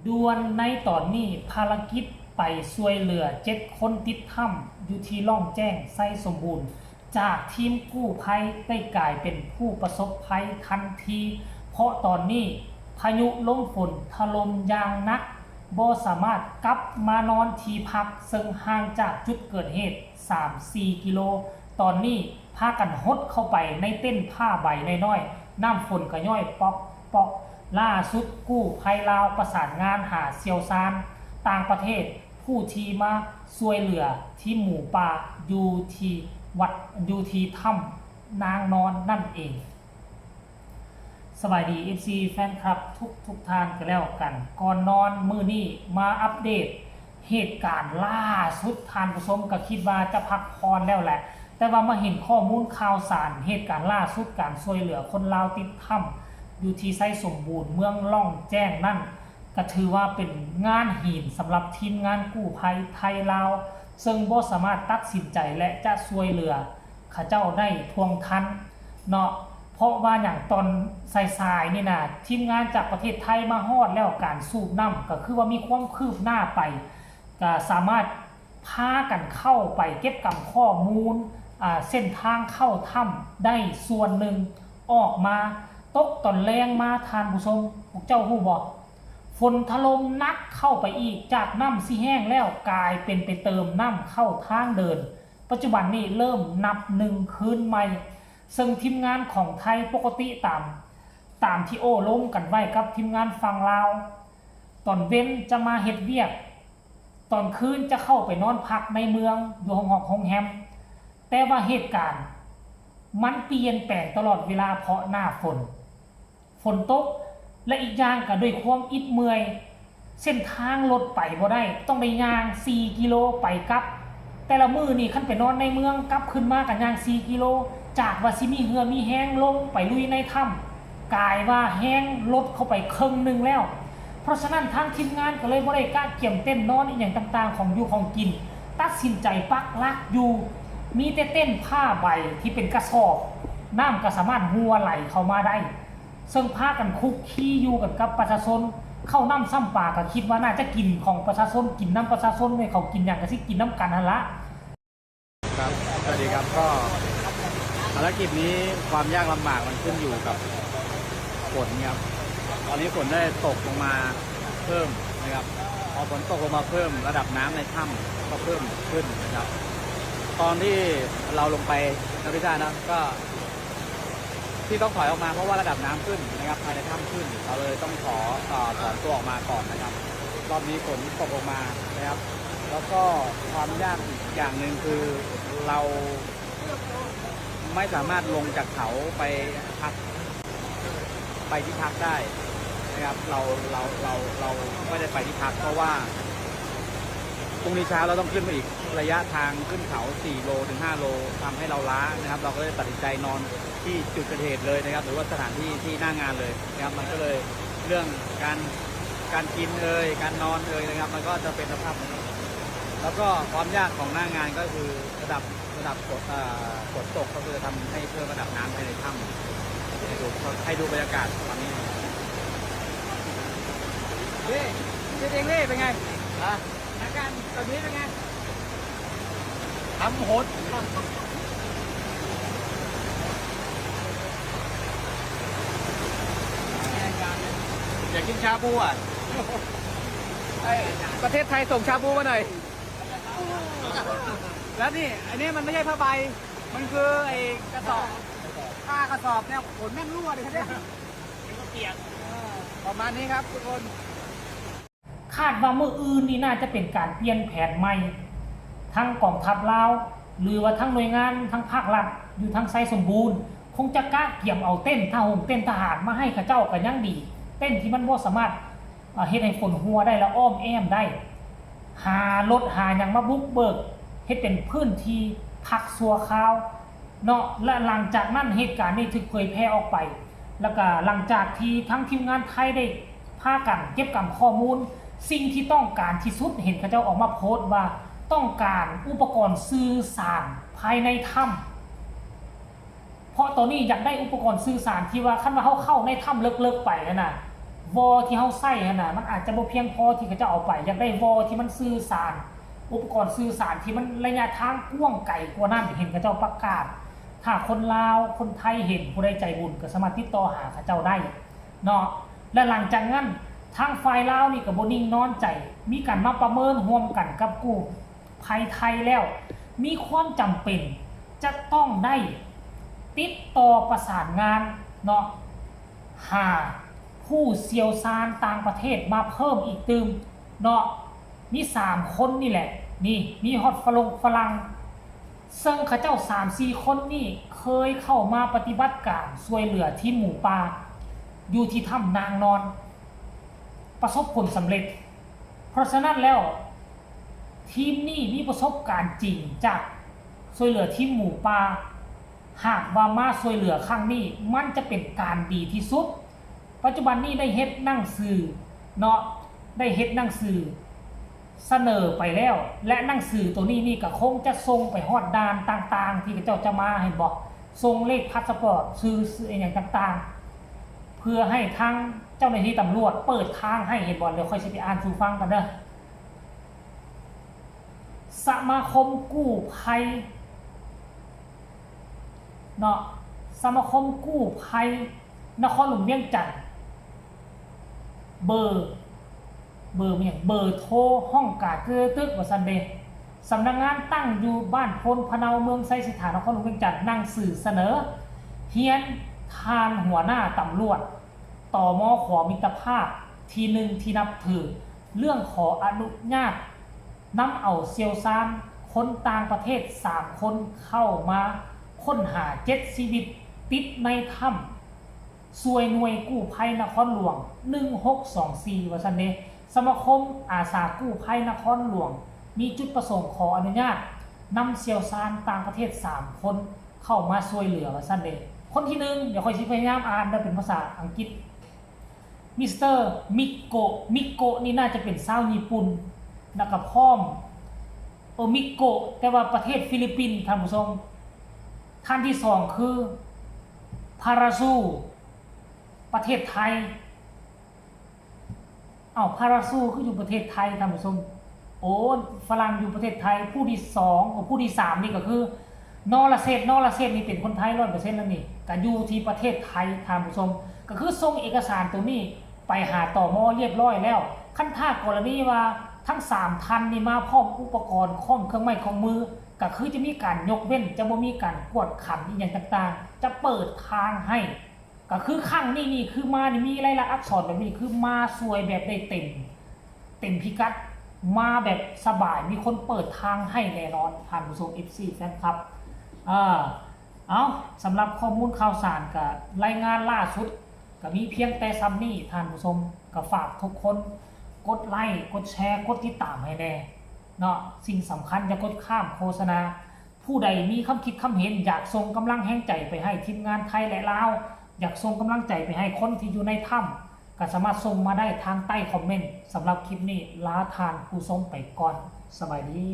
ດ່ວນໃນຕອນນີ້, ພາລະກິດໄປຊ່ວຍເຫຼືອເຈັດຄົນຕິດຖ້ຳຢູ່ທີ່ລ່ອງແຈ້ງໄຊສົມບູນ ຈາກທີມກູ້ໄພໄດ້ກາຍເປັນຜູ້ປະສົບໄພທັນທີ, ເພາະຕອນນີ້ພາຍຸລົມຝົນຖະຫຼົ່ມຢ່າງໜັກ, ບໍ່ສາມາດກັບມານອນທີ່ພັກ ເຊິ່ງຫ່າງຈາກຈຸດເກີດເຫດສາມສີ່ກິໂລ. ຕອນນີ້ພາກັນຫົດເຂົ້າໄປໃນເຕັນຜ້າໃບນ້ອຍໆ, ນ້ຳຝົນກະຍ້ອຍປອກໆ. ລ່າສຸດກູ້ໄພລາວປະສານງານຫາຊ່ຽວຊານຕ່າງປະເທດ ຜູ້ທີ່ມາຊ່ວຍເຫຼືອທີມໝູປ່າຢູ່ທີ່ວັດ ຢູ່ທີ່ຖ້ຳນາງນອນນັ້ນເອງ. ສະບາຍດີ ເອັຟຊີ ແຟນຄລັບທຸກໆທ່ານກະແລ້ວກັນ. ກ່ອນນອນມື້ນີ້ມາອັບເດດ ເຫດການລ່າສຸດ, ທ່ານຜູ້ຊົມກະຄິດວ່າຈະພັກຜ່ອນແລ້ວແຫຼະ, ແຕ່ວ່າມາເຫັນຂໍ້ມູນຂ່າວສານເຫດການລ່າສຸດ ການຊ່ວຍເຫຼືອຄົນລາວຕິດຖ້ຳຢູ່ທີ່ໄຊສົມບູນ ເມືອງລ່ອງແຈ້ງນັ້ນ ກະຖືວ່າເປັນງານຫີນສຳລັບທີມງານກູ້ໄພໄທລາວ ເຊິ່ງບໍ່ສາມາດຕັດສິນໃຈ ແລະ ຈະຊ່ວຍເຫຼືອ ເຂົາເຈົ້າໄດ້ທ່ວງທັນເນາະ, ເພາະວ່າຫຍັງ ຕອນສາຍໆນີ້ນະ ທີມງານຈາກປະເທດໄທມາຮອດແລ້ວ, ການສູບນ້ຳກໍຄືວ່າມີຄວາມຄືບໜ້າໄປ, ກໍສາມາດພາກັນເຂົ້າໄປເກັບກຳຂໍ້ມູນ ອາ ເສັ້ນທາງເຂົ້າຖ້ຳໄດ້ສ່ວນໜຶ່ງ. ອອກມາ ຕົກຕອນແລງມາ ທ່ານຜູ້ຊົມ ພວກເຈົ້າຮູ້ບໍ່? ຝົນຖະຫຼົ່ມໜັກເຂົ້າໄປອີກ, ຈາກນ້ຳຊິແຫ້ງແລ້ວ ກາຍເປັນໄປເຕີມນ້ຳເຂົ້າທາງເດີນ. ປັດຈຸບັນນີ້ເລີ່ມນັບໜຶ່ງຄືນໃໝ່, ເຊິ່ງທີມງານຂອງໄທປົກກະຕິຕາມ ຕາມທີ່ໂອ້ລົມກັນໄວ້ກັບທີມງານຝັ່ງລາວ, ຕອນເວັນຈະມາເຮັດວຽກ, ຕອນຄືນຈະເຂົ້າໄປນອນພັກໃນເມືອງ ຢູ່ໂຮງຮອກໂຮງແຮມ. ແຕ່ວ່າເຫດການມັນປ່ຽນແປງຕະຫຼອດເວລາເພາະໜ້າຝົນ. ຝົນຕົກ ແລະ ອີກຢ່າງກໍດ້ວຍຄວາມອິດເມື່ອຍ, ເສັ້ນທາງລົດໄປບໍ່ໄດ້, ຕ້ອງໄດ້ຍ່າງສີ່ກິໂລໄປກັບ. ແຕ່ລະມື້ນີ້ຄັນໄປນອນໃນເມືອງ, ກັບຂຶ້ນມາກໍຍ່າງສີ່ກິໂລ, ຈາກວ່າຊິມີເຫື່ອມີແຮງລົງໄປລຸຍໃນຖ້ຳ, ກາຍວ່າແຮງລົດເຂົ້າໄປເຄິ່ງໜຶ່ງແລ້ວ. ເພາະສະນັ້ນທາງທີມງານກໍເລີຍບໍ່ໄດ້ກະກຽມເຕັນນອນອີ່ຫຍັງຕ່າງໆ ຂອງຢູ່ຂອງກິນ, ຕັດສິນໃຈປັກຫຼັກຢູ່ ມີແຕ່ເຕັນຜ້າໃບທີ່ເປັນກະສອບ, ນ້ຳກໍສາມາດຮົ່ວໄຫຼເຂົ້າມາໄດ້. ເຊິ່ງພາກັນຄຸກຄີຢູ່ກັນກັບປະຊາຊົນ, ເຂົ້ານ້ຳຊ້ຳປາກໍຄິດວ່າໜ້າຈະກິນຂອງປະຊາຊົນ, ກິນນຳປະຊາຊົນ, ແມ່ນເຂົາກິນຫຍັງກໍຊິກິນນຳກັນຫັ້ນລະ. ครับ สวัสดีครับ ก็ภารกิจนี้ความยากลำบากมันขึ้นอยู่กับฝนครับ ตอนนี้ฝนได้ตกลงมาเพิ่มนะครับ พอฝนตกลงมาเพิ่ม ระดับน้ำในถ้ำก็เพิ่มขึ้นนะครับ ตอนที่เราลงไปนะพี่ชายนะ ก็ ที่ต้องถอยออกมาเพราะว่าระดับน้ำขึ้นนะครับ ภายในถ้ำขึ้น เราเลยต้องขอ เอ่อ ถอนตัวออกมาก่อนนะครับ รอบนี้ฝนตกลงมานะครับ แล้วก็ความยากอีกอย่างหนึ่งคือเราไม่สามารถลงจากเขาไปพัก ไปที่พักได้นะครับ เรา เรา เรา เราไม่ได้ไปที่พัก เพราะว่าพรุ่งนี้เช้าเราต้องขึ้นไปอีก ระยะทางขึ้นเขาสี่โลถึงห้าโล ทำให้เราล้านะครับ เราก็เลยตัดสินใจนอนที่จุดเกิดเหตุเลยนะครับ หรือว่าสถานที่ที่หน้างานเลยนะครับ มันก็เลยเรื่องการ การกินเอย การนอนเอยนะครับ มันก็จะเป็นสภาพนี้ แล้วก็ความยากของหน้างานก็คือระดับ ระดับฝน เอ่อ ฝนตกก็คือทำให้เพิ่มระดับน้ำภายในถ้ำ ให้ดู ให้ดูบรรยากาศตอนนี้ เฮ้ย เจ๊เด้งเล่เป็นไง ฮะ อาการตอนนี้เป็นไง ทำหด อยากกินชาบูอ่ะ ไอ้ ประเทศไทยส่งชาบูมาหน่อย แล้วนี่ อันนี้มันไม่ใช่ผ้าใบ มันคือไอ้กระสอบ ผ้ากระสอบเนี่ย ขนแม่งรั่วเลยครับเนี่ย เปียก เออ ประมาณนี้ครับทุกคน ຄາດວ່າມື້ອື່ນນີ້ໜ້າຈະເປັນການປ່ຽນແຜນໃໝ່, ທັງກອງທັບລາວ ຫຼືວ່າທັງໜ່ວຍງານທາງພາກລັດຢູ່ທາງໄຊສົມບູນ ຄົງຈະກະກຽມເອົາເຕັນ ຜ້າຫົ່ມເຕັນທະຫານມາໃຫ້ເຂົາເຈົ້າກໍຍັງດີ, ເຕັນທີ່ມັນບໍ່ສາມາດ ເຮັດໃຫ້ຝົນຮົ່ວໄດ້ ແລະ ອ້ອມແອ້ມໄດ້, ຫາລົດຫາຫຍັງມາບຸກເບີກ ເຮັດເປັນພື້ນທີ່ພັກຊົ່ວຄາວເນາະ. ແລະ ຫຼັງຈາກນັ້ນເຫດການນີ້ຖືກເຜີຍແຜ່ອອກໄປ ແລ້ວກະຫຼັງຈາກທີ່ທາງທີມງານໄທໄດ້ພາກັນເກັບກຳຂໍ້ມູນ, ສິ່ງທີ່ຕ້ອງການທີ່ສຸດ ເຫັນເຂົາເຈົ້າອອກມາໂພສວ່າຕ້ອງການອຸປະກອນສື່ສານພາຍໃນຖ້ຳ. ເພາະຕອນນີ້ຢາກໄດ້ອຸປະກອນສື່ສານທີ່ວ່າ ຄັນວ່າເຮົາເຂົ້າໃນຖ້ຳເລິກໆໄປຫັ້ນນະ, ວໍທີ່ເຮົາໃຊ້ຫັ້ນນະ ມັນອາດຈະບໍ່ພຽງພໍທີ່ເຂົາເຈົ້າເອົາໄປ. ຢາກໄດ້ວໍທີ່ມັນສື່ສານ, ອຸປະກອນສື່ສານທີ່ມັນໄລຍະທາງກວ້າງໄກກວ່ານັ້ນ. ເຫັນເຂົາເຈົ້າປະກາດ, ຖ້າຄົນລາວ, ຄົນໄທເຫັນ, ຜູ້ໃດໃຈບຸນກໍສາມາດຕິດຕໍ່ຫາເຂົາເຈົ້າໄດ້ເນາະ. ແລະ ຫຼັງຈາກນັ້ນ, ທາງຝ່າຍລາວນີ້ກໍບໍ່ນິ່ງນອນໃຈ, ມີການມາປະເມີນຮ່ວມກັນກັບກູ້ໄພໄທແລ້ວ, ມີຄວາມຈຳເປັນຈະຕ້ອງໄດ້ຕິດຕໍ່ປະສານງານເນາະ, ຫາຜູ້ຊ່ຽວຊານຕ່າງປະເທດມາເພີ່ມອີກຕື່ມເນາະ. ມີສາມຄົນນີ້ແຫຼະ, ນີ້ ມີຮອດຝຣັ່ງ, ຝຣັ່ງ, ເຊິ່ງເຂົາເຈົ້າສາມສີ່ຄົນນີ້ເຄີຍເຂົ້າມາປະຕິບັດການຊ່ວຍເຫຼືອທີມໝູປ່າຢູ່ທີ່ຖ້ຳນາງນອນ, ປະສົບຜົນສຳເລັດ. ເພາະສະນັ້ນແລ້ວ, ທີມນີ້ມີປະສົບການຈິງຈາກຊ່ວຍເຫຼືອທີມໝູປ່າ. ຫາກວ່າມາຊ່ວຍເຫຼືອຄັ້ງນີ້, ມັນຈະເປັນການດີທີ່ສຸດ. ປັດຈຸບັນນີ້ໄດ້ເຮັດໜັງສືເນາະ, ໄດ້ເຮັດໜັງສືສະເໜີໄປແລ້ວ ແລະ ໜັງສືໂຕນີ້ນີ້ກໍຄົງຈະສົ່ງໄປຮອດດ່ານຕ່າງໆ ທີ່ເຂົາເຈົ້າຈະມາ, ເຫັນບໍ່, ສົ່ງເລກພາສປອດ, ຊື່ ຊື່ອີ່ຫຍັງຕ່າງໆ ເພື່ອໃຫ້ທາງເຈົ້າໜ້າທີ່ຕຳຫຼວດເປີດທາງໃຫ້, ເຫັນບໍ່. ດຽວຂ້ອຍຊິໄປອ່ານສູ່ຟັງກັນເດີ. ສະມາຄົມກູ້ໄພເນາະ, ສະມາຄົມກູ້ໄພນະຄອນຫຼວງວຽງຈັນ, ເບີ ເບີແມ່ນຫຍັງ? ເບີໂທຫ້ອງການຕຶກໆ ວ່າຊັ້ນເດ. ສຳນັກງານຕັ້ງຢູ່ບ້ານໂພນພະເນົາ ເມືອງໄຊເສດຖາ ນະຄອນຫຼວງວຽງຈັນ. ໜັງສືສະເໜີຮຽນທ່ານຫົວໜ້າຕຳຫຼວດ ຕມ ຂົວມິດຕະພາບທີໜຶ່ງທີ່ນັບຖື ເລື່ອງຂໍອະນຸຍາດນຳເອົາຊ່ຽວຊານຄົນຕ່າງປະເທດສາມຄົນເຂົ້າມາຄົ້ນຫາເຈັດຊີວິດຕິດໃນຖ້ຳ ຊ່ວຍໜ່ວຍກູ້ໄພນະຄອນຫຼວງໜຶ່ງຫົກສອງສີ່ ວ່າຊັ້ນເດ. ສະມາຄົມອາສາກູ້ໄພນະຄອນຫຼວງມີຈຸດປະສົງຂໍອະນຸຍາດນຳຊ່ຽວຊານຕ່າງປະເທດສາມຄົນເຂົ້າມາຊ່ວຍເຫຼືອ ວ່າຊັ້ນເດ. ຄົນທີໜຶ່ງ, ດຽວຂ້ອຍຊິພະຍາຍາມອ່ານເດີ, ເປັນພາສາອັງກິດ. ມິສເຕີ ມິໂກະ, ມິໂກະນີ້ໜ້າຈະເປັນຊາວຍີ່ປຸ່ນ ແລ້ວກໍພ້ອມ, ເອີ ມິໂກະ ແຕ່ວ່າປະເທດຟີລິບປິນ, ທ່ານຜູ້ຊົມ. ທ່ານທີສອງຄື ພາຣາຊູ ປະເທດໄທ. ເອົ້າ ພາຣາຊູຄືຢູ່ປະເທດໄທ ທ່ານຜູ້ຊົມ. ໂອ້ ຝຣັ່ງຢູ່ປະເທດໄທ. ຜູ້ທີສອງ ໂອ ຜູ້ທີສາມນີ້ກໍຄື ນໍລະເຊດ, ນໍລະເຊດນີ້ເປັນຄົນໄທຮ້ອຍເປີເຊັນແລ້ວນີ້, ກໍຢູ່ທີ່ປະເທດໄທ ທ່ານຜູ້ຊົມ. ກໍຄືສົ່ງເອກະສານໂຕນີ້ໄປຫາ ຕມ ລຽບລ້ອຍແລ້ວ. ຄັນຖ້າກໍລະນີວ່າທັງສາມທ່ານນີ້ມາພ້ອມອຸປະກອນ, ພ້ອມເຄື່ອງໄມ້ເຄື່ອງມື, ກໍຄືຈະມີການຍົກເວັ້ນ, ຈະບໍ່ມີການກວດຂັນອີ່ຫຍັງຕ່າງໆ, ຈະເປີດທາງໃຫ້. ກໍຄືຄັ້ງນີ້ນີ້ ຄືມານີ້ມີລາຍລັກອັກສອນແບບນີ້ ຄືມາຊ່ວຍແບບໄດ້ເຕັມ, ເຕັມພິກັດ, ມາແບບສະບາຍ, ມີຄົນເປີດທາງໃຫ້ແນ່ນອນ ທ່ານຜູ້ຊົມ ເອັຟຊີ ແຟນຄລັບ. ເອີ ເອົາ, ສຳລັບຂໍ້ມູນຂ່າວສານກໍລາຍງານລ່າສຸດກໍມີພຽງແຕ່ຊ່ຳນີ້ ທ່ານຜູ້ຊົມ. ກໍຝາກທຸກຄົນກົດໄລ, ກົດແຊ, ກົດຕິດຕາມໃຫ້ແນ່ເນາະ. ສິ່ງສຳຄັນຢ່າກົດຂ້າມໂຄສະນາ. ຜູ້ໃດມີຄຳຄິດຄຳເຫັນ ຢາກສົ່ງກຳລັງແຮງໃຈໄປໃຫ້ທີມງານໄທ ແລະ ລາວ, ຢາກສົ່ງກຳລັງໃຈໄປໃຫ້ຄົນທີ່ຢູ່ໃນຖ້ຳ, ກໍສາມາດສົ່ງມາໄດ້ທາງໃຕ້ຄອມເມັນ. ສຳລັບຄລິບນີ້ ລາທ່ານຜູ້ຊົມໄປກ່ອນ. ສະບາຍດີ.